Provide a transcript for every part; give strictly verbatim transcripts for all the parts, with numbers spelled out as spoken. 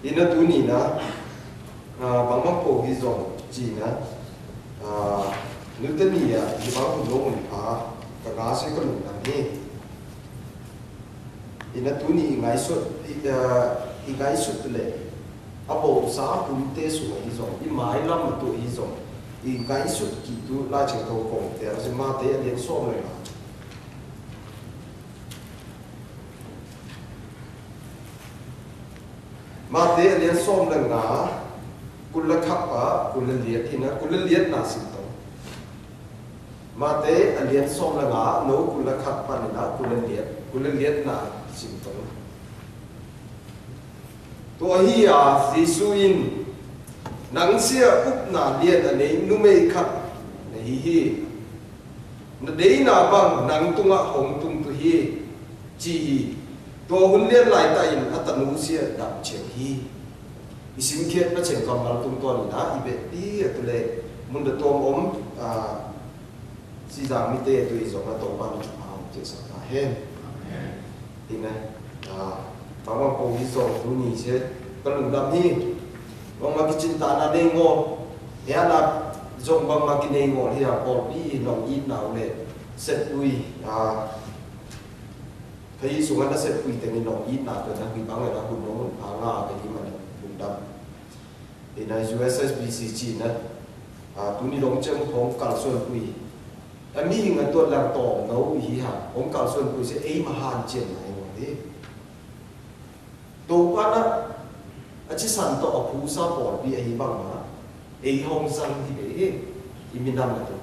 Ina tuni na, a, bang bang pô hi zong ci na, a, nutani a, i bang hun nong un a, ka ngã se ka lŭng na ni. Ina tuni i ngai sut, i, a, i ngai sut le, a bô sa hun te su hi zong, i mai lam tu hi zong, i ngai sut ki tu la cheng to kong te, a, si ma te a lien som le na. Mate a lian sawm leh nga, kul leh khat pa, kul leh liat hi na, kul leh liat na sim tong. Mate a lian sawm leh nga, no kul leh khat pa ni na, kul leh liat, kul leh liat na sim tong. Tua hi a, Yêsu in, nang sia up na lian a nei, numei khat na hi hi. Na dei na bang nang tung a hong tung tu hi, ci hi. Tua hun lian lai ta in a tanu sia dam chiang hi. I sim khiat pa chiang kammal tung tua ni na, i beh pi a tu le, mun da tuam om, a, si zang mi te tu i zong a tong ban chu pau, ci sa ta hen. Amen. Ina, a, bang bang pô hi zong tu ni se, ka lŭng dam hi. Bang ma ki chin ta na dei ngol. Ea na zong bang ma ki dei ngol hi a pôl pi nong it na u le. Set ui, a, ka hi sung a na set ui te ni nong it na te na hui bang a na hun nong a nga ka hi ma na lŭng dam. Ina U S S B C ci na, a, tu ni dong cheng hong kal suan ui. A mi hing a tuat lang tong nau hi ha, hong kal suan ui se ei ma han chien na i ngol hi. Tô pa na, a chi san to a phu sa pôl pi a hi bang ma, ei hong sang hi be he, i mi nam a tu.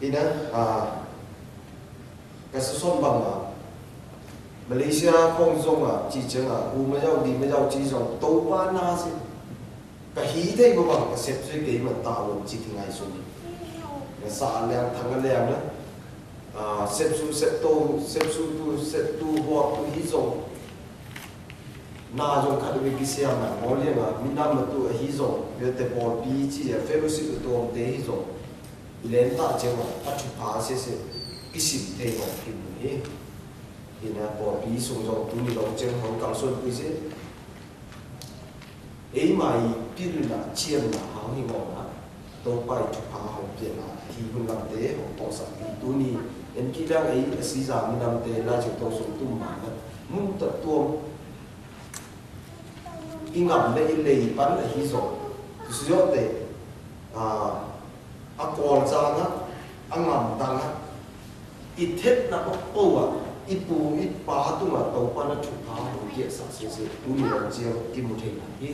Ina, a, ka sa son bang ma, Malaysia khong zong a, chi cheng a, hu ma yau, di ma yau, chi zong, tô pa na si. Ka hi thei bơ bang ka sep sui kei ma ta won chi ki ngai sui. Ka sa liang thang liang na. A, sep su sep tô, sep su tu sep tu huak tu hi zong. Na zong ka dui ki siam na, mo liang a, mi nam ma tu a hi zong. Yo te pôl pi chi a, fellowship tu om te hi zong. Len ta che wa, a chu pa se se. Ki sim thei bơ ki mu hi. Hi na pôl pi sung zong tu ni dong cheng hong kal son pi se. Ei mai pil na chiam na hang hi ngol na. Tô pa i chu pa hong pia na hi hun lam te hong pô sa pi tu ni. En ki dang ei a si za mi lam te la chi tô sung tum ma na. Mun ta tuam. I ngam le i lei pan a hi zong. Su yo te. A, a kol zang a, a ngam tang a. I thet na pa pô a, i pu, i pa tung a tô pa na chu pa hong kiak sa se se, tu ni rong chiang ki mu thei na hi.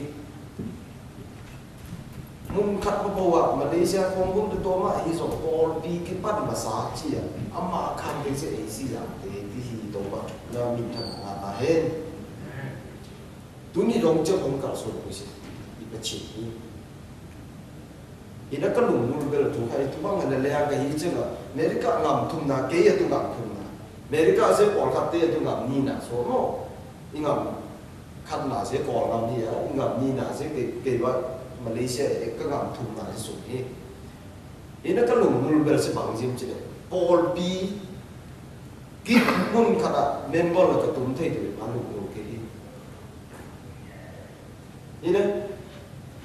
Mun khat pa pô a, Malaysia khong bun tu tô ma hi zong pôl pi ki pan ma sa chi a, a ma khan te se ei si yang te, ti hi tô pa, na min thang a ta hen. Tu ni dong chơ hong kal son ui se. I pa chin hi. Ina ka lŭng mul bel tu hai tu bang na le ka hi chơ na. America ngam thum na, kei a tu ngam thum na. America se pôl khat te a tu ngam ni na so no. I ngam khat na se pôl ngam ni a, i ngam ni na se kei, kei wa Malaysia e ka ngam thum na se so hi. Ina ka lŭng mul bel se bang jim chi le. Pôl pi ki mun khat a member la ka tum thei tu ma lŭng mul kei hi. Ina,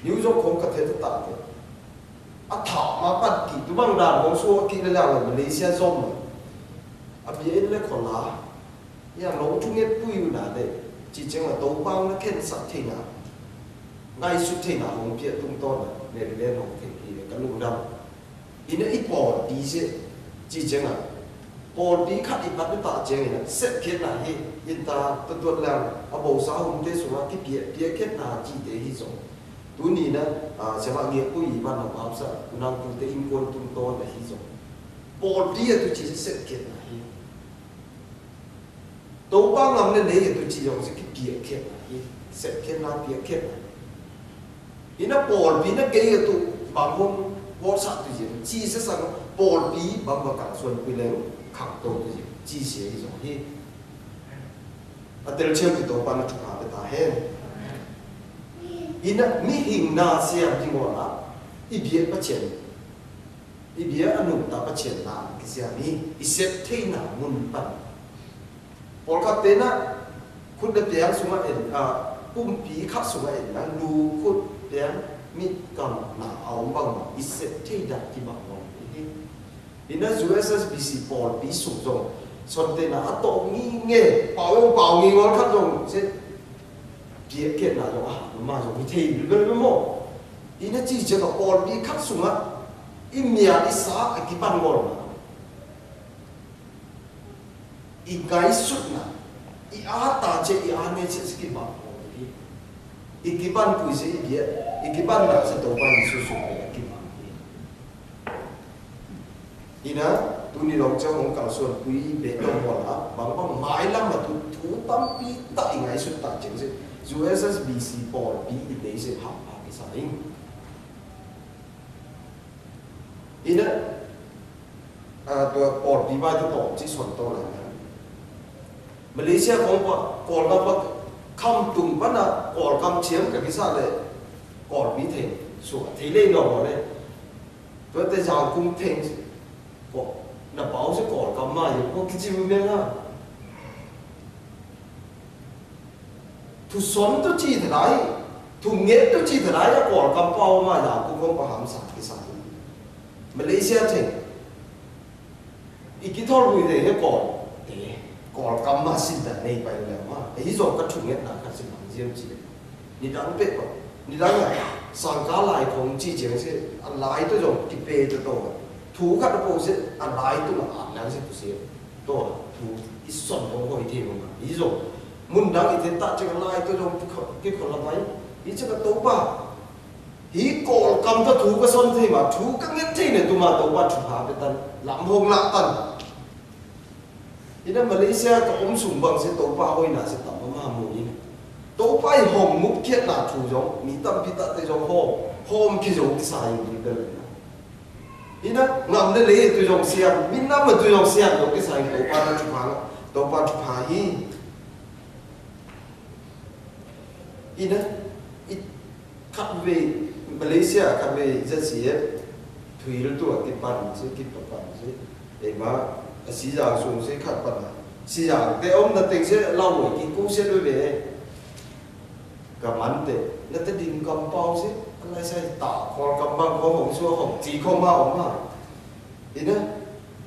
New York khong ka the ta ta te. A tha ma pat ki, tu bang dan khong su ki le la Malaysia zom. A bia in le khong la. Ya lo chu nge pui u na de. Chi cheng la tô bang la khen sa the na. Ngai su the na hong pia tung ton na. Ne le hong the ki le ka lung dam. Ina i pôl pi se, chi cheng a. Pôl pi khat i pat ta cheng ina, sep khiet na hi, in ta, ta tuat lang, a bô sa hum te sung a, ki pia, pia khiet na chi te hi zong. Tu ni na, a, se ma ngiê pui i ban na pap sa, u nang pu te in kuan tung ton na hi zong. Pôl pi a tu chi se sep khiet na hi. Tô pa ngam ne ne tu chi yong se ki pia khiet na hi, sep khiet na pia khiet na. Ina pôl pi na kei tu bang hong, pôl sa tu yin, chi se sang pôl pi bang ba kang suan pi leng, kang tô tu yin, chi se hi zong hi. A tel chiang pi tô pa na chu ka pe ta hen. Ina mi hing na siam hi ngol a, i bia pa chien. I bia a nung ta pa chien na, ki siam hi, i sep thei na mun pan. Pôl ka te na, Khŭt lĕ piang sung a en, a, pum pi khăt sung a en na, lu khŭt piang mit kam na au bang ma, i sep thei dăk ki bang ma. Ina U S S B C pôl pi sung zong, son te na a tŏ ngi nge, pao yong pao ngi ngol khăt zong, se, pia kiet na zong, a, ma zong, mi thei, bel bel mo. Ina ci jek a pôl pi khăt sung a, i mia i sa, a ki bang ngol ma. I ngai sut na, i a ta che, i a ne che, se ki bang ngol ma. I ki bang pui se i bia, i ki bang na se to bang i su su i ki bang. Ina, tuni rong che hong kal suan pui be dong mo la, bang bang mai lam ma tu, tu tam pi ta i ngai sut ta cheng se, U S S B C pôl pi i dei se hap hap i sa ing. Ina, a, tua pôl pi bai tua tŏ, ci son tŏ la. Malaysia kong pa, kol ka pa, kam tung pa na, kol kam chiam ka kisa le, kol pi theng, su, thei le no le. Tua te jang kung theng, ko, na pao se kol kam ma, yo, ko kichi mu me na. Thu son tu chi thadai, thu nget tu chi thadai, ya kol kam pao ma ya, ku kong pa ham sa, ki sa. Malaysia te. I ki thol bui de, ya kol. Te, kol kam ma sin ta nei pai le ma. E hi zong ka thu nget na ka sin bang ziam chi. Ni dang pe pa. Ni dang ya. Sang ka lai kong chi jiang se, a lai tu zong ki pe tu to. Thu ka tu po se, a lai tu na a nang se tu se. To, tu, i son kong koi te mong. I zong. Mun dang i te ta chek lai to zong pi ko, pi ko la bai. I chek to ba. Hi kol kam ta tu ka son te ma, tu ka nget te ne tu ma to ba tu ha pe tan. Lam hong la tan. Ina Malaysia ka um sung bang se to ba hoi na se tam ma mu in. To ba i hong muk kiet na tu zong, mi tam pi ta te zong ho, hom ki zong ki sa in bi bel na. Ina, ngam le le tu zong sian, mi nam ma tu zong sian, dong ke sai, to pa na chu pa, to pa chu pa hi. Ina, i, khat ve, Malaysia, khat ve, za si e, thui lu tu a, ki pan si, ki pa pan si. E ma, a si zang sung si, khat pan a. Si zang, te om na teng si, lau ve, ki ku si lu ve. Ka man te, na te dim kam pau si, a lai sai ta, kol kam bang kong hong sua hong, ti kong ma hong ma. Ina,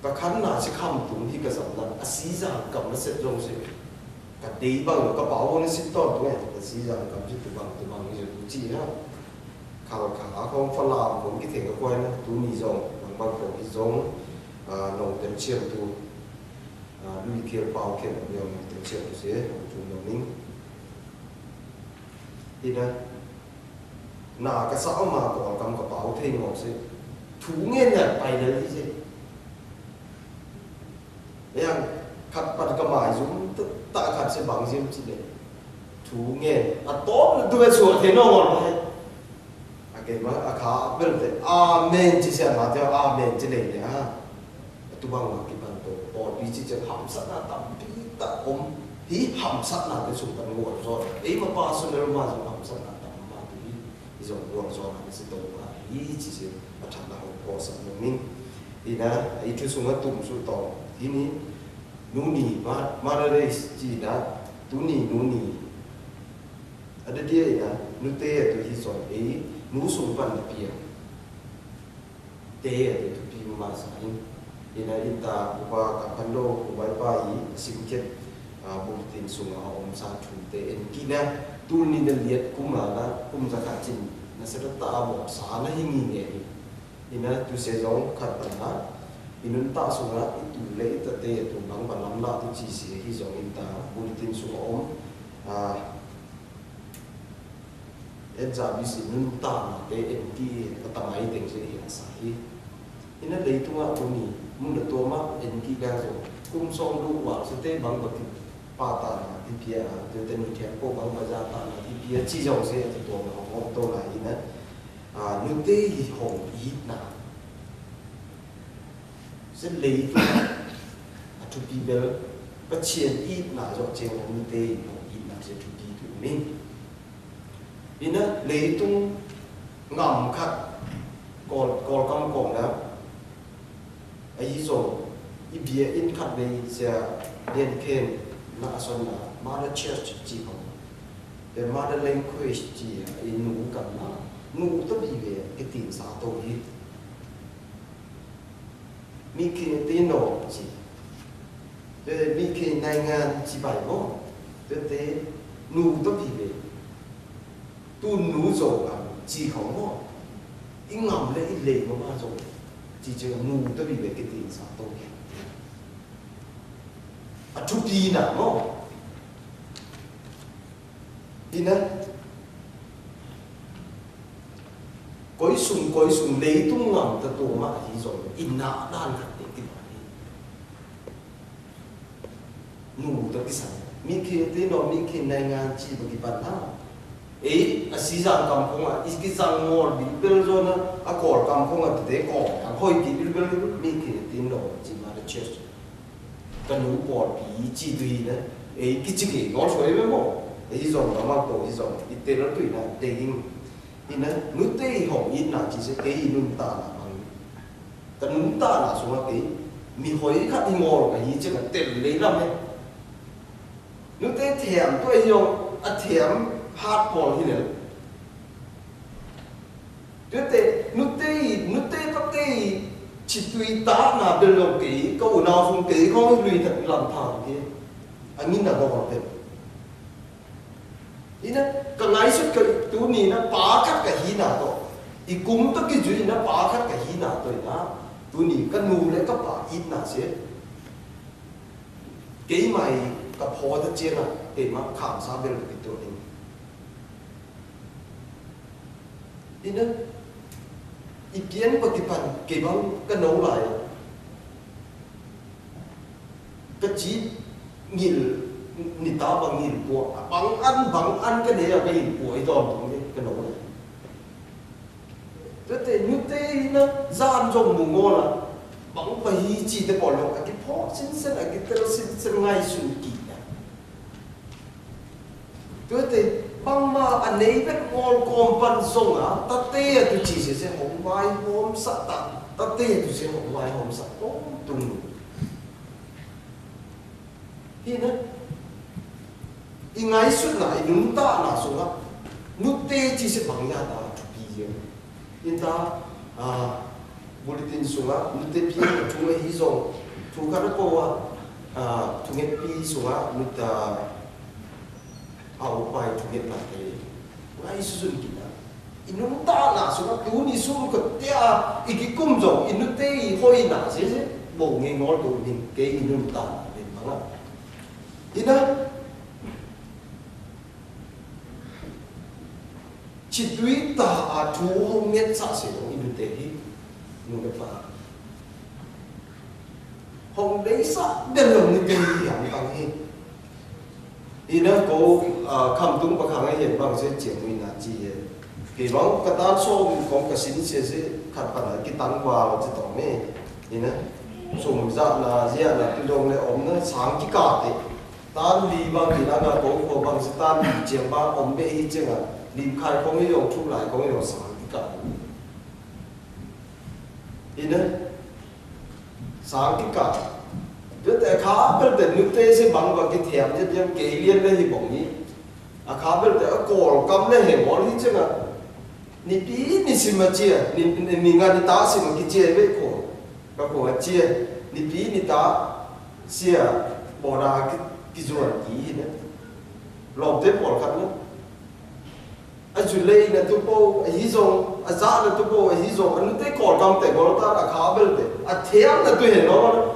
ka khan na si kham tung hi ka sam na, a si zang kam na set zong si. Ka dei bang, ka pau bang na si ton tung e, ka si zang kam si tu bang, tu bang ni tu chi ha. Kal ka, a kong fa lam, kong ki theng ka koi na, tu ni zong, bang bang kong ki zong, a, nong tem chiam tu, a, lui kiel pau kiel, nong tem chiam tu si, nong tung nong ning. Ina, na ka sa ma kol kam ka pau thei ngok si. Thu ngen na pai na li si. Yang khat pan ka mai zum ta, ta khat si bang zim si le. Thu ngen. A to tu be su thei no ngol pai. A ke ma a kha bel te. Amen chi si ma te amen chi le le ha. Tu bang ma ki pan to, pol pi chi chang hamsat na tam pi ta om, hi hamsat na te sung pan ngor zon. Ei ma personal ma zong hamsat na tam ma tu hi, hi zong ngor zon na si to ma, hi chi si ma chan na hong po sa mung ning. Ina, i tu sung a tum su to, hi ni, nu ni, ma, ma ra re chi na, tu ni, nu ni. Ada dia ina, nu te tu hi zon, ei, nu sung pan na pia. Te, a, te tu pi ma sa in. Ina in ta, upa ka pando, upa i pa i, sim ket, a, bulletin sung a om sa tu te en ki na, tul ni na liet kum la na, kum za khat chin, na sa ta ta mo sa na hi ngi nge ni. Ina tu se zong khat ta na, inun ta sung a, i tu le i ta te, tu bang ba lam la tu chi se hi zong in ta, bulletin sung a om, a, En za bi si nun ta na te en ki ka ta mai teng se hi a sa hi. Ina leitung a tu ni, mun da to ma en ki ga so. Kum song du wa se te bang ba ki pa ta na ti pia, te te ni thiam ko bang ba za ta na ti pia, chi zong se ti to ma hong to na ina. A, nu te hi hong i na. Se leitung a thupi bel, Pachien i na zo cheng nu te hi hong i na se thupi tu mi. Ina leitung ngam khat kol, kol kam kong na. A yi zong, i bia in khat bei sia dien ken na a son na. Mother church 之后，the mother language 之后，ê หนู kăl ma, หนู tơpĭ wê kơt tin sa tô hĭ. มีเขตติโน 之, the มีเขต နိုင်ငံ 之 ဘၣ် မ့ၢ်, the หนู tơpĭ wê. တူၺ်း หนู zoga 之后 မ့ၢ်, အံၤ ငမ်း လႄႈ အံၤ လ့ မ့ၢ် မ့ၢ် zoga 之 ကျိာ် หนู တပီၤ ဝဲ ကသ့ၣ်ညါ သိး အထူး ပံနၤ မ့ၢ်, အံၤ နၤ, ကွႆးသုင် ကွႆးသုင် လ့ တူၺ်း ငမ်း တတူၺ်း မ့ၢ် အံၤ သိး အံၤ နၤ နၢၼ်း ကသ့ၣ်ညါ ကသ့ၣ်ညါ နူတကံၢ်စၢ်, မံခ့တ့ၢ်နီၢ် မံခ့ နိုင်ငံ စံး ပကံၢ်ပာ်နၤ, အံၤ အစံးစၢ် ကံၢ်ပူၤ အံၤ ကံၢ်စၢ် မီၢ် ဘံၣ်ဘဲလ် ယိၤ နၤ အကီၢ် ကံၢ်ပူၤ အတဒ့ကီၢ် အဟီၣ်ကံၢ် ဘံၣ်ဘဲလ် မံခ့တ့ၢ်နီၢ် စံး မၤ the church ကနူပီၢ်ပံ စံး ဒုး နၤ, အံၤ ကံၢ်စံၢ်က့ၤ နီၢ် ဆွဲ မ့ၢ် မ့ၢ်, အံၤ သိး မၤ မၤ ကိး အံၤ သိး အံၤ တဲလီၤ တွံၢ် နၤ ဒ့ၣ်ကံၢ် အံၤ နၤ နူတ့ၢ် ဟီၣ် အံၤ နၤ စံး စ့ၢ် က့ၤ အံၤ နူတၢ် နၤ မၤ တနူတၢ် နၤ စူၤ က့ၤ မံၤ ဟီၣ် အံၤ ခါ အံၤ မီၢ် ကဟံး စ့ၢ် ကတဲလ့ လၢ မ့ၢ် နူတ့ၢ် ထဲမ် တွဲ ယိၤ အထဲမ် ဟး ပီၢ် ဟံး လၢ တွဲ တဲ နူတ့ၢ် နူတ့ၢ် ပတ့ၢ် ဆံးတွံၢ် တၢ် နၤ ဘဲလီၤ က့ၤ ကအိၣ် နၢ် သုင် က့ၤ ကီၢ် လွံၢ် ထၢၣ် လၢ် ထၢၣ် က့ၤ အငံၢ် နၤ ဘီၣ် ဘီၣ် တဲ အံၤ နၤ ကငါယ့ၣ်ၡူး ကတူၢ်နံၤ နၤ ပၢ်ခတ် ကဟံး နၤ တိၢ်, အံၤ ကုမ် တကံၢ် ယုၢ် နၤ ပၢ်ခတ် ကဟံး နၤ တိၢ် နၤ, တူၢ်နံၤ ကနူ လၢ ကပၢ် အံၤ နၤ စ့ၢ်, က့ၤ မၤ အံၤ ကဖီ တစ့ၢ် နၤ က့ၤ မၤ ခၢၣ် စၢ် ဘဲလီၤ က့ၤ တိၢ် အံၤ အံၤ နၤ, အံၤ ပဵၼ် ပကံၢ်ပာ် က့ၤ ဘၣ် ကနီၢ် လၢ ကစံး ငိၼ်း နံၣ်တၢ် ဘၣ် ငိၼ်း ပှၤ ဘၣ် အၢၼ် ဘၣ် အၢၼ် ကန့ၣ် ယက ငိၼ်း ပှၤ အံၤ တီၢ် တိၢ် န့ၣ် ကနီၢ် လၢ တၢ် တၢ် နူတ့ၢ် နၤ ယၢၼ် ယိၤ မုၢ် ငီၢ် လၢ ဘၣ် ပဟံး စံး တပီၢ် လီၤ အက့ၤ ဖီ စ့ၢ် စ့ၢ် အက့ၤ တဲ စ့ၢ် စ့ၢ် ငါယ့ၣ်ၡူး ကံၢ် နၤ တၢ် တၢ် ဘၣ်မး အန့ၣ် ဘၣ် ငီၢ် ကီၢ်ပၢၼ် ယိၤ ဧါ, တၢ်တဲ အတုၤ စံး စ့ၢ် စ့ၢ် ဟီၣ်ဝဲ ဟီၣ် စၢ် တၢ် တၢ်တဲ အတုၤ စ့ၢ် ဟီၣ်ဝဲ ဟီၣ် စၢ် တိၢ် တူၢ် နူ အံၤ နၤ, အံၤ ငါယ့ၣ်ၡူး နၤ အံၤ နူတၢ် နၤ စူၤ နၤ, နူတ့ၢ် စံး စ့ၢ် ဘၣ် ယၤ တၢ် ထူး ပံ ယဲ အံၤ တၢ် အ bulletin စူၤ နၤ နူတ့ၢ် ပံ ထူး အံၤ သိး ထူး ကရပဝါ အ ထူး ငဲး ပံ စူၤ နၤ နူတၢ် အဝဲ ပၢႆ ထူး ငဲး နၤ တ့ၢ် ငါယ့ၣ်ၡူး စူၤ ကံၢ် နၤ အံၤ နူတၢ် နၤ စူၤ နၤ တူၢ်နံၤ စူၤ ကတဲ အံၤ ကံၢ် ကုမ် သိး အံၤ နူတ့ၢ် အံၤ ဟီၣ် အံၤ နၤ စ့ၢ် စ့ၢ် ဘိး ငဲး ငီၢ် တိၢ် နံၤ က့ၤ အံၤ နူတၢ် နၤ ပ့ၤ မၤ နၤ အံၤ နၤ ဆံးတွံၢ်တၢ်အထူ ဟီၣ်ငဲး စၢ် စ့ၢ် အံၤ နူတ့ၢ် ဟံး နူတပၢ် ဟီၣ်ဒ့ စၢ် ဒဲလီၤ နူတ့ၢ် ဟံး ဟံး တၢ် ဟံး အံၤ နၤ ကိး အ ခမ်တုံ ပခါ ငါ ယဲၢ် ဘၣ် စ့ၢ် စ့ၢ် မုၢ် နၤ စံး ယဲၢ် က့ၤ ဘၣ် ကတၢၢ် သိုၣ် ကိး ကစံၣ် စ့ၢ် စ့ၢ် ခတ် ပနၢ် ကံၢ် တၢ် ဝါ လီၤ စ့ၢ် တိၢ် မ့ၢ် အံၤ နၤ သိုၣ် စၢ် နၤ ယဲၢ် နၤ တုၤ ဒိၣ် လႄႈ အိၣ် နၤ သင် ကံၢ် ကး တ့ၢ် တၢ် လံ ဘၣ် ကံၢ် လၢ နၤ ကိး ကိး ဘၣ် စ့ၢ် တၢ် လံ စ့ၢ် ဘၣ် အိၣ် မ့ၢ် ဟံး စ့ၢ် နၤ လံ ခါ ကိး မ့ၢ် ယိၤ ထူး လၢ ကိး မ့ၢ် ယိၤ သင် ကံၢ် ကး အံၤ နၤ သင် ကံၢ် ကး ဒ် တၢ် အခါ ဘဲလ် တၢ် နူတ့ၢ် စ့ၢ် ဘၣ် ဘၣ် ကံၢ် ထဲမ် ယဲၢ် ယဲၢ် က့ၤ လၢ လၢ ဟံၣ် ဘီၣ် နံၤ အခါ ဘဲလ် တၢ် အကီၢ် ကမ် လၢ ဟဲ မီၢ် လံ စ့ၢ် နၤ နံၤပံၤ နံၤစံၣ် မၤ စ့ၢ် နံၤ နံၤ နံၤ ငါ နံၤတၢ် စံၣ် မၤ ကံၢ် စ့ၢ် ဝဲ ကိး ကကိး ဝဲ စ့ၢ် နံၤပံၤ နံၤတၢ် စ့ၢ် ဘီၣ် ဒၣ် ကံၢ် ကံၢ် စူၤ ကံၢ် နၤ လီၤ တ့ၢ် ပီၢ် ခတ် နၤ အယူၤလ့ နတူၢ်ပိ အဟံး သိး အစၢ် နတူၢ်ပိ အဟံး သိး အနူတ့ၢ် ကီၢ် ကမ် တ့ၢ် ကီၢ် တၢ် အခါ ဘဲလ် တၢ် အထဲမ် နတူၢ် ဟဲ လီၤ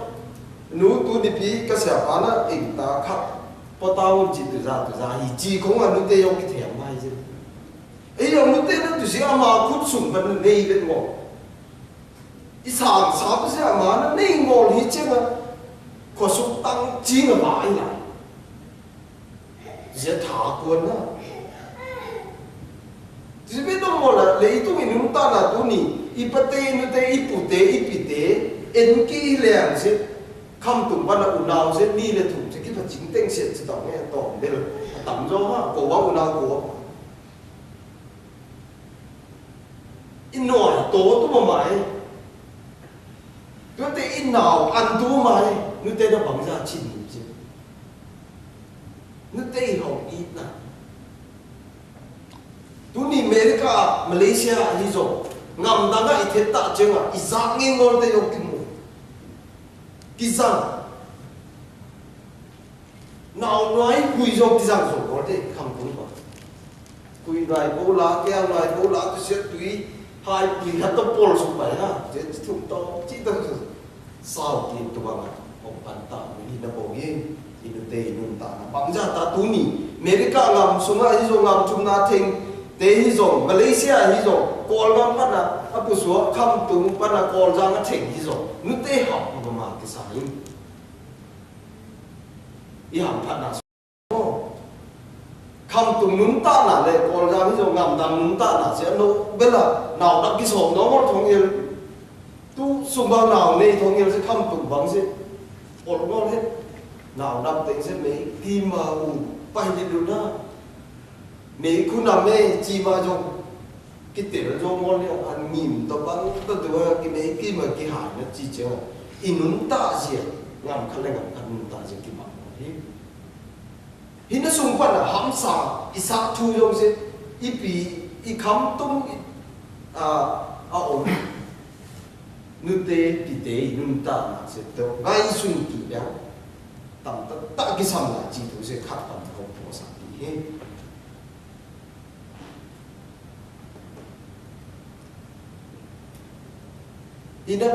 နူတူၢ် နံၤပံၤ ကစၢ် ပၢ် နၤ အ့ၣ် တၢ် ခတ် ပီၣ် တၢ် ဝုၣ် စံၣ် တုၤ စၢ် တုၤ စၢ် ဟံး စံၣ် ကိး အနူတ့ၢ် ယိၤ ကံၢ် ထဲမ် မၤ ဟံး စ့ၢ် အံၤ ယိၤ နူတ့ၢ် နတူၢ် စံၣ် အမၤ ခုၣ် သုမ် ပန န့ၢ် ဘဲ မီၢ် အံၤ သင် သင် ပစံၣ် အမၤ န န့ၢ် မီၢ် ဟံး စ့ၢ် နၤ ခီၣ် သုး တၢ် စံၣ် န မၤ အံၤ လၢ ယထးကွၢ်နၤ တဘျီတမံၤလၢ လၢအံၤ တူၢ်မံၤ နူတၢ်နၤတူၢ်နံၤ အံၤပတဲ နူတဲ အံၤပူၤတဲ အံၤပံၤတဲ အဲၣ်ကံၢ်လဲၣ်စ့ၢ် ခမ်တုံ ပှၤနၤ အူနၢဝ်စ့ၢ် နံၤလၢထူၣ်စ့ၢ် ကံၢ်ပှၤစံၣ်တဲၣ်စ့ၢ် စ့ၢ် တၢ်မ့ၢ်တၢ်ဘဲလၢ အတၢ်မၤဟါ ကိးဝဲအူနၢဝ်ကိး အံၤနီၢ်တိၢ်တူၢ်မၤမၤအံၤ တူၢ်တဲအံၤနီၢ်အၢၣ်တူၢ်မၤအံၤ နူတဲနၤ ဘၣ်မၤယါဆံၣ်နံၣ်စ့ၢ် Nô tê hŏng i na. Tuni America, Malaysia hizong. Ngam dang a i thet ta cheng a. I zak ngé ngol tê yŏk ki mu. Ki zang. Nau nuai hui yŏk ki zang yŏk ngol tê kham tung ba. Hui nuai bô la, keng nuai bô la, tu siet tui. Hai hui hăt tơ pôl suk bai ha. Jê tung tơ, chi tơ. Sau ki tu bang a, ong pan ta, mi na bô ye, i nu tê, i nun ta na. Bang ja ta tuni, America ngam sung a hizong ngam chum na theng, tê hizong, Malaysia hizong, kol ngam pan na, a pu sua, kham tung pan na kol ja na theng hizong. Nu tê hap, ma ma ki sa ing. I ham pan na. Kham tung nun ta na lĕ, kol jang hizong ngam dang nun ta na, se nô bê la, nau dap ki song nô mol thong il. Tu sung bang nau nê thong il se kham tung bang se. Ol nô lĕ, nau dap teng se mê, ki ma u, pai di du na. Mê khu na mê, chi ma jong. Ki tel jong mol nê, an ngim ta bang, ta du ki mê, ki ma ki hai na chi chê. I nun ta sia, ngam kha lĕ ngam kha nun ta sia ki bang. Hi. Hi na sung pan na ham sa, i sa thu yong se, i pi, i kham tung, i, a, a om. Nu tê, pi tê, nun ta na se to, ngai sung ki yang. Tam ta, ta ki sam na chi thu se khat pan ko po sa ki he. Ina,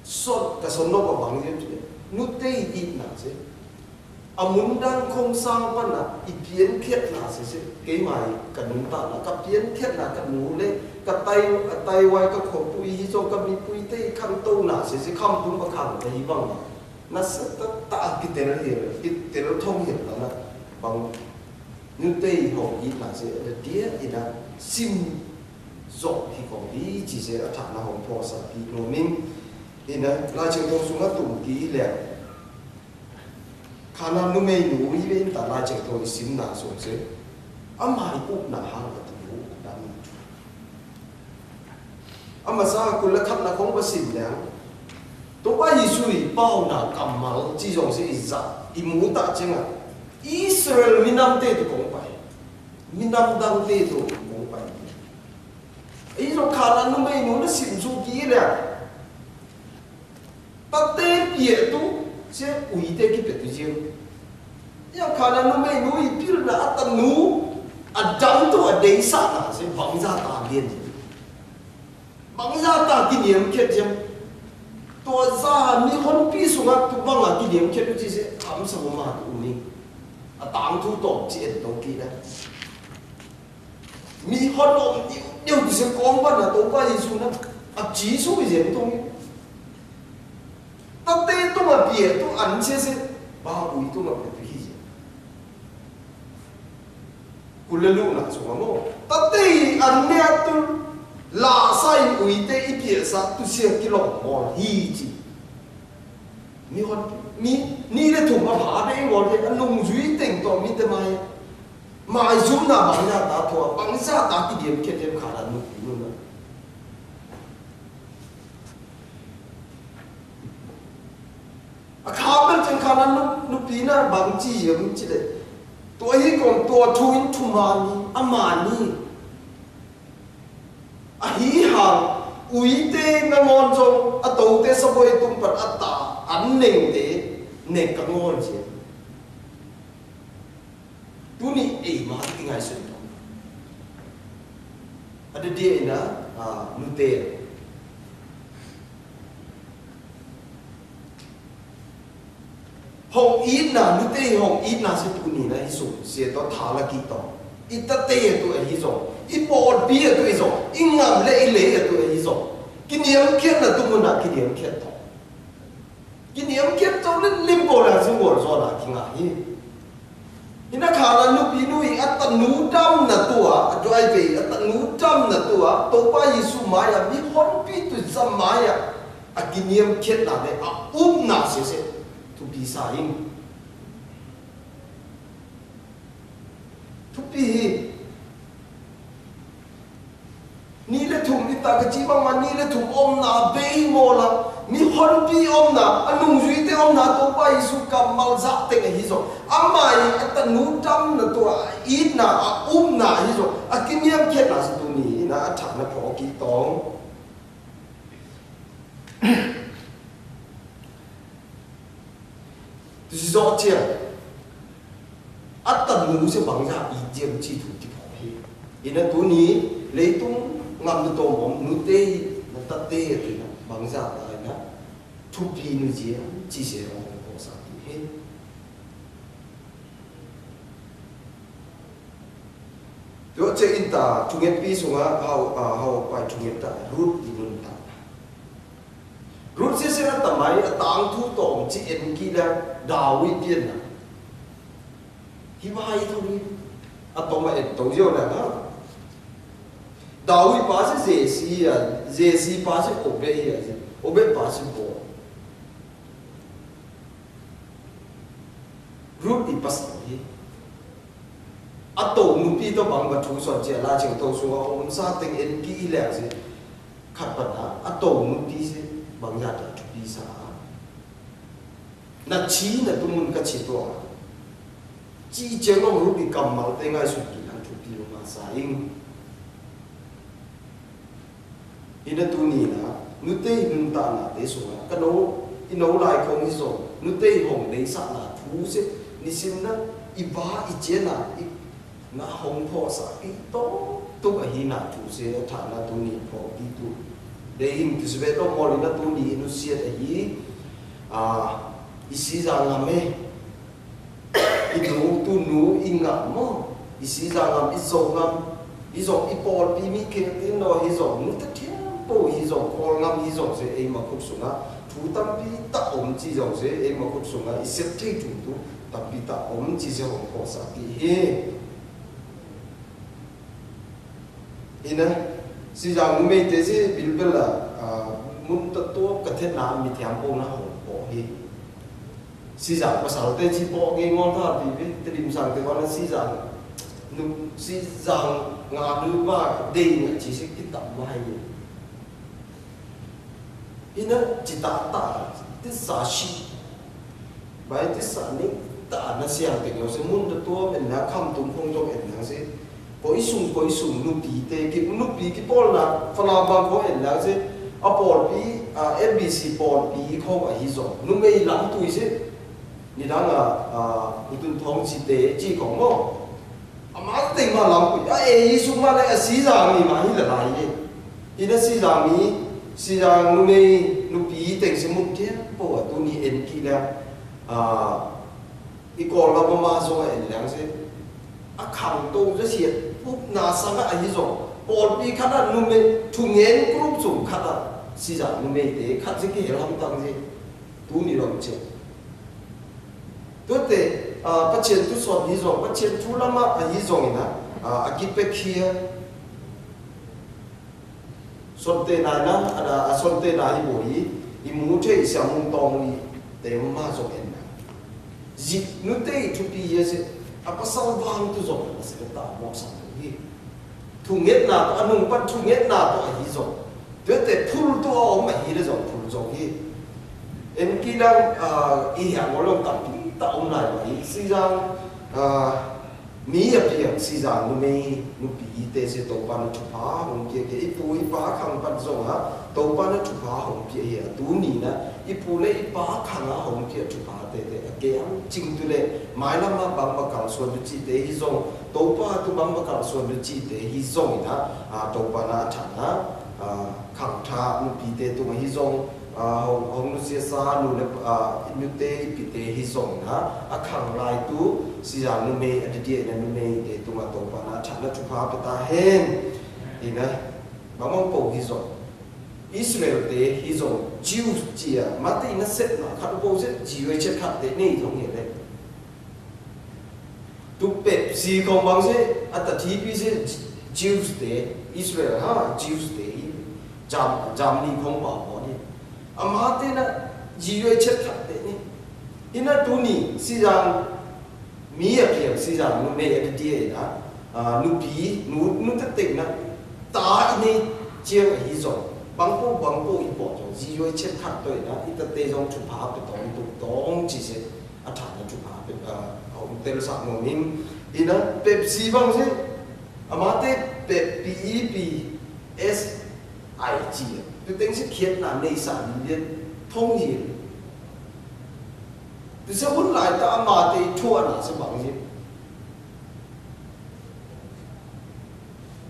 sot, ka sot nô ka bang yem ci. Nu tê i na se. A mun dang khong sang pan na, i pian khiet na se se. Kei mai, ka nun ta na, ka pian khiet na, ka nu le, ka tai, ka tai wai, ka khong pui, hi song ka mi pui tê, khang tô na se se, kham tung ba khang ta hi bang na. Na se ta, ta ki tel hi, ki tel thong hi na na. Bang. Nu tê hong i na se, da dia i na sim zok hi kong hi, ci se a thak na hong pô sa ki no ming. I na, Lai Ching Tông sung a tung ki le. Kha na nu mê nu i wen ta Lai Ching Tông i sim na sung se. A mai up na hang ka ta nu, da nu. A ma sa kul la khăp na khong ba sim leng. Tôba Yêsu i pau na kamal ci yong se i za i mu ta cheng a. Israel minam tê tu kong pai. Minam dang tê tu kong pai. I yong kha na nu mê nu na sim su ki leng. Ta tê pia tu, se ui tê ki pia tu jing. Yang kha na nu mê nu i pil na a ta nu, a dam tu a dei sa na, se bang za ta lien. Bang za ta ki niam kiet jing. Tua za mi hon pi sung a tu bang a ki niam kiet tu ji se, am sa ma tu ni. A tang tu to ji en to ki na. Mi hon om niu niu tu se kong ba na to ba Yêsu na. A Yêsu mi jen tong. Ta tê tu ma pia tu an se se. Ba ui tu ma pia tu hi je. Ku le lu na su ma mo. Ta tê an ne a tu la sa i ui tê i pia sa tu se ki lo mo hi ji. Mi hon mi ni le tu ma ba de ngol de an nung jui teng to mi te mai. Mai zum na bang ya ta thua, bang ya ta ki diem ke diem kha na nu pi nu na. A kha bel chang kha na nu, nu pi na bang chi yem chi le. Tua hi kong tua thu in thu ma ni, a ma ni. A hi hang, ui tê na ngon zong, a tô tê sa boi tum pat a ta, an neng tê, neng ka ngon chi. Tuni ei ma ti ngai sun to. Ada dia ina, a, nu tê. Hong ina, nu tê hong ina se tuni na hi sun, se to tha la ki to. I ta tê tu a hi zong. I pol pi tu a hi zong. I ngam le i le tu a hi zong. Ki niam kiet na tu mu na ki niam kiet to. Ki niam kiet to lim lim bô la zing bô zô la ki ngă hi. Ina kha la nu pi nu i a ta nu dam na tua, a drai ve a ta nu dam na tua, to pa Yêsu maya, mi hon pi tu zam maya, a ki niam kiet na le, a um na se se, tu pi sa ing. Tu pi hi. Ni le thum, ita kaci bang ma ni le thum ômna, bei mola, ni hon pi ômna, a nung jui te ômna, Tôpa Yêsu kamal za te ka hi zo. Ama i ata nu tam na tua, i na, a um na hi zo. A kiniam khet na sa tu ni, na a thak na pho ki tong. Tu si zo chia. Ata nu se bang ya i jem chi tu ti pho hi. Ina tu ni, lei tung ngam tu tom om, nu te, na ta te, tu na, bang ya ta na. Thupi nu jem, chi se rong ko sa tu hi. Yo che in ta, thunget pi sunga, hau, a, hau pai thunget ta, Rut i nun ta. Rut sisi na tamai, a tang thu tong, chi en ki la, Dawid pien na. Hi bai thu ni, a tong ma en tong yo na na. Dawid pa si Jesi ya, Jesi pa si Obed ya, Obed pa si Boaz. Rut i pasal hi. A tô nu pi tô bang ba thu son chia la cheng tô sua om sa teng en ki i leng si. Khat pa na, a tô nu pi si bang ya ta thu pi sa. Na chi na tu mun ka chi tô. Chi cheng ong Rut i kamal te ngai su ki an thu pi ma sa ing. Ina tu ni na, nu te i nun ta na te so na, ka no, i no lai kong i so, nu te i hong dei sa na thu se, ni sim na, i ba i che na, i na hong pho sa i to, tu ka hi na thu se, tha na tu ni pho i tu. Dei hing tu se ve to mol i na tu ni i nu siet a hi, a, i si za ngam e. I nu, tu nu, i ngam mô. I si za ngam, i zong ngam. I zong, i pôl pi mi keng tin no, i zong, nu ta thiam pô, i zong, kôl ngam, i zong, se, ei ma khut sunga. Thu tam pi ta om chi zong, se, ei ma khut sunga, i set thei thu tu, tam pi ta om chi se hong kô sa pi he. Ina, si zang nu mei te si bilbil la, a, mun ta tuôp ka thet na mi thiam pô na hong pô hi. Si zang pasal te si pô ge ngol tha bi bi, te dim sang te wana si zang. Nu, si zang nga nu ba de nga si si ki tam ba hai ni. Ina, ci ta ta, ti sa shi. Bai ti sa ni, ta na siang te nyo se mun ta tua men na kam tum phong jong en na se. Ko i sung, ko i sung, nu pi te, ki, nu pi ki pôl na, fa la bang ko en na se. A pôl pi, a, M B C pôl pi ko a hi zong. Nu mei lam tui se. Nidang a, a, u tun thong ci te, ci kong mo. A ma teng ma lam kui. A e Yêsu ma le a si zang ni ma hi la lai ye. Ina si zang ni, si zang nu mei, nu pi teng si mut tien, po a tu ni en ki la. A, i kol la ma ma so en lang se. A khang to se siet, pup na sang a hi zong. Pôl pi khat a nu mei, thu ngen krup sung khat a. Si zang nu mei te, khat si ki hel ham tang se. Tu ni long che. Tu te, a, pa chien tu son hi zong, pa chien tu lama a hi zong ina, a, a ki pe kia. Son te na na, a, a son te na hi bo hi, i mu te i sia mung tong i te ma zong en na. Zi, nu te i tu pi ye se, a pa sal vang tu zong, a se ta mo sa tu hi. Thu nget na to, a nung pan thu nget na to a hi zong. Tuê te phul to a om a hi le zong phul zong hi. En ki dang, a, i hia ngol long tam pi ta om lai wa hi. Si zang, a, mi a pi ang si zang nu mei, nu pi i te se to pan thu pha, hong kia ke i pu i pa khang pan zong ha, to pan thu pha hong kia hi a tu ni na, i pu le i pa khang a hong kia thu pha te te a ke ang ching tu le, mai lam ma bang ma kal suan tu chi te hi zong, Tôpa tu bang ba kal suan lu chi te hi zong ina, a, Tôpa na tha na, a, khang tha nu pi te tu ma hi zong, a, hong, hong nu sia sa nu le, a, nu te i pi te hi zong ina, a khang lai tu, si zang nu mei, a di di ina nu mei te tu ma Tôpa na tha na tu pha pa ta hen. Ina, bang mong po hi zong. Israel te hi zong, Jews chia, ma te ina set na, khat po set, Jews chia khat te nei zong hi le. Tu pep si khong bang se, a ta thi pi se, Jews te, Israel ha, Jews te, Jam-, Germany khong ba bo ni. A ma te na, ji yoi chet khat te ni. Ina tu ni, si zang, mi a piang, si zang, nu mei a ti na, a, nu pi, nu, nu te tek na, ta i ni, Chiêng a hí zong, bang pô, bang pô ih pô zong, zi yoi chiêng khăn tui na, ih ta tê zong chu pha pê tong tuk tong chi se, a tha na chu pha pê, a, hong tel sa ngô ning, ih na, pep si bang se, a ma tê pep pi i pi, es ai chi, tu têng se khiet na nei sa ni bien, thong yin. Tu se un lai ta a ma tê thua na se bang yin.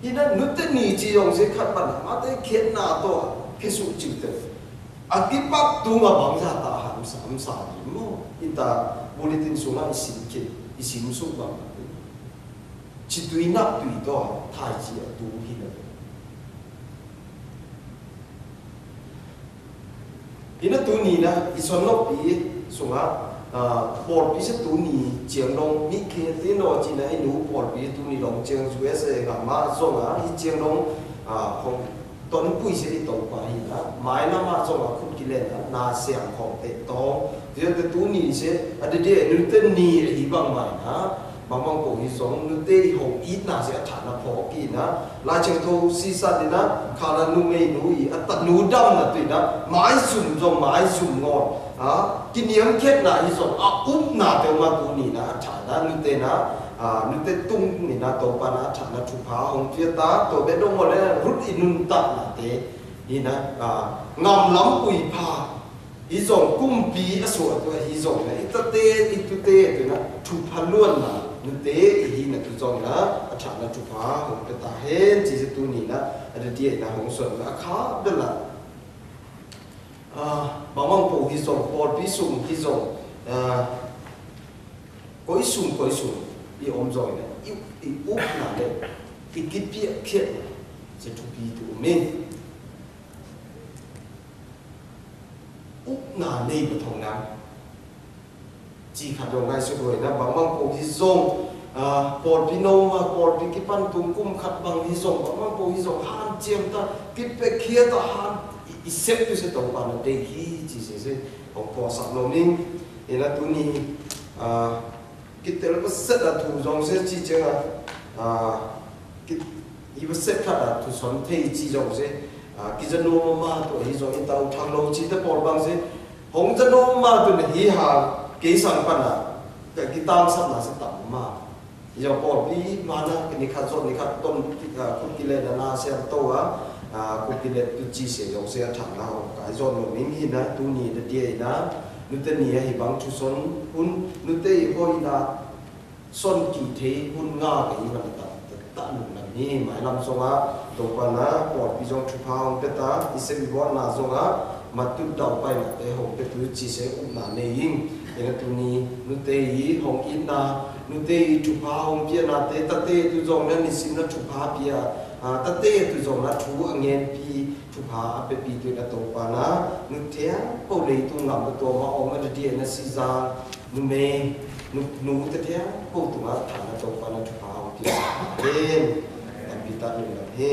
Ih na nute ni chi yong se khăn băn ma tê khiet na to, khe su chi tê. A ki pap tu ma bang sa ta ham sa, ham sa ni mo. Ih ta bulletin su ma ih sim khiet, ih sim su bang. Chi tui năp tui to, thai chi a tu hi na. Ih na tu ni na, ih son nôk pi, sung a, a, pôl pi se tu ni, chiêng dong, mi khe ti no chi na, ih nu pôl pi tu ni dong, chiêng U S A ngă ma, sung a, ih chiêng dong, a, hong, ton pui se ih tong pa hi na, mai na ma sung a khut ki len na, na siang khong tê tong, ih tê tu ni se, a dê dê, nu tê ni, ih bang mai na, Bang bang pô hi zong, nu tê ih hong it na se a tha na phô ki na. Lai cheng thô si sa ni na, kha na nu mê nu ih, a ta nu dam na tui na, mai sum zong, mai sum ngon. A, ki niam khet na hi zong, a up na tê ma tu ni na, a tha na, nu tê na, a, nu tê tung ni na, tô pa na, a tha na chu pha, hong pia ta, tô be dong mo le, rut ih nun ta na tê, hi na, a, ngam lam ui pha. Hi zong kŭm pi a sua tu hi zong na, ih ta tê, ih tu tê tu na, chu pha luan na, nu tê, ih hi na tu zong na, a tha na chu pha, hong pia ta hen, chi se tu ni na, a dê dê na hong son na, a kha bê la. A, bang bang pô hi zong, pôl pi sung hi zong, a, kôi sung, kôi sung, ih om zong na, ih, ih up na le, ih ki pi a khiet na, se chu pi tu mê. Úp na nây bơ thong nang. Chi khăt dong ngai sŭt hui na bang bang pô hi zong, a, pôl pi nô ma, pôl pi ki păn tung kŭm khăt bang hi zong, bang bang pô hi zong, han chiêm ta, kit pê khia ta han, i, i sep tu se tông pa na dê hi, chi se se, hong pô săk nô ning, i na tu ni, a, Kit tel bơ set a thu zong se chi cheng a, a, kit, i bơ set khăt a thu son thei chi zong se, a, ki jano ma ma tu hi zong i tau thăng lô chi ta pôl bang se, hong jano ma ma tu ne hi ha, kei sang pan a, ka ki tang sap na se tau ma. Hi zong pôl pi ma na, ki ni khăt zong ni khăt ton, a, kut ki le na na se to a, a, kut ki le tu chi se zong se a thăng na, ka zong nô ning hi na, tu ni da die na, Nu tê ni a hi bang chu son hun, nu tê i hoi na son ki thei hun nga ka i man ta, ta, ta nu na ni mai lam song a, to pa na, pôl pi zong chu pha hong pê ta, i se bi bo na zong a, ma tu dau pai na tê hong pê tu chi se um na ne ying. Tê na tu ni, nu tê i hong i na, nu tê i chu pha hong pia na tê, ta tê tu zong na ni sim na chu pha pia, a, ta tê tu zong na chu a ngen pi, Chu pha a pê pi tu na to pa na, nu tê a, pô lei tu ngam to ma ong ma dê dê na si za, nu mê, nu, nu tê tê a, pô tu ma tha na to pa na chu pha ong pi sa. Amen. Tam pi ta nu na he.